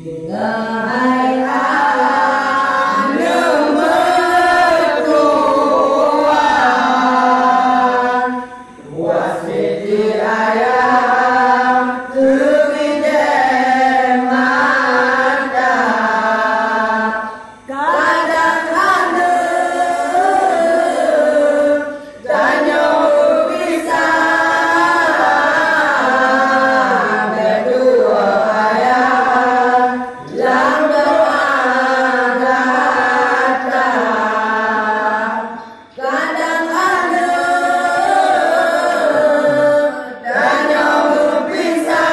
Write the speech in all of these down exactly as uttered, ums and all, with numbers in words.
Hai aneuk meutuah, wasiet ayah keu bidée mata. Kadang aneuk tanyoe bisa, beudoa ayah lam doa gata. Kadang aneuk tanyoe bisa,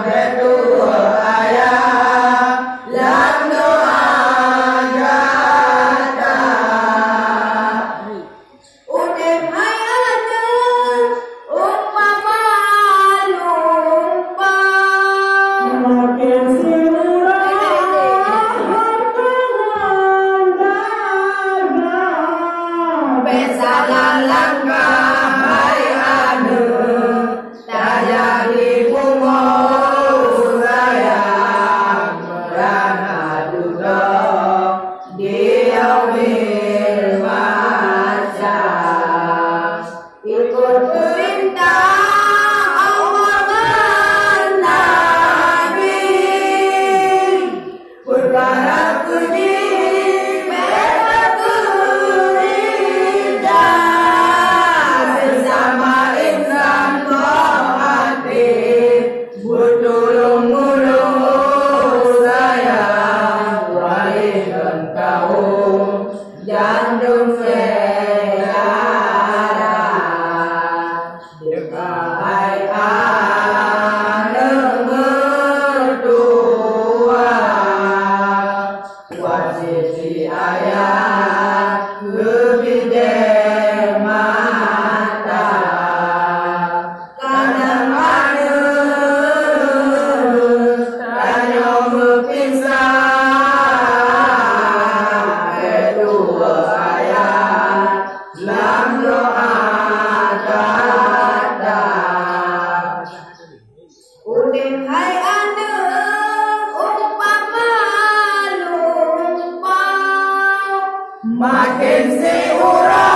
beudoa ayah lam doa gata. Udeb hai aneuk umpama lumpa. Makin siuroe hareuta ngon dada. Bék salah langkah hai aneuk, tajak di bumoe sayang, meunan dudoe di yaumil mahsyar. Ikot peurintah Allah ngon Nabi, peukara puji beda keurija. Seusama insan beuhati, beutulông-meulông sayang, waléh ngon kawöm, jantung seujara. Hai aneuk meutuah, wasiet ayah keu bidée mata. Kadang aneuk tanyoe meupisah, beudoa ayah lam doa gata. Udeb hai aneuk umpama lumpa. Makin siuroe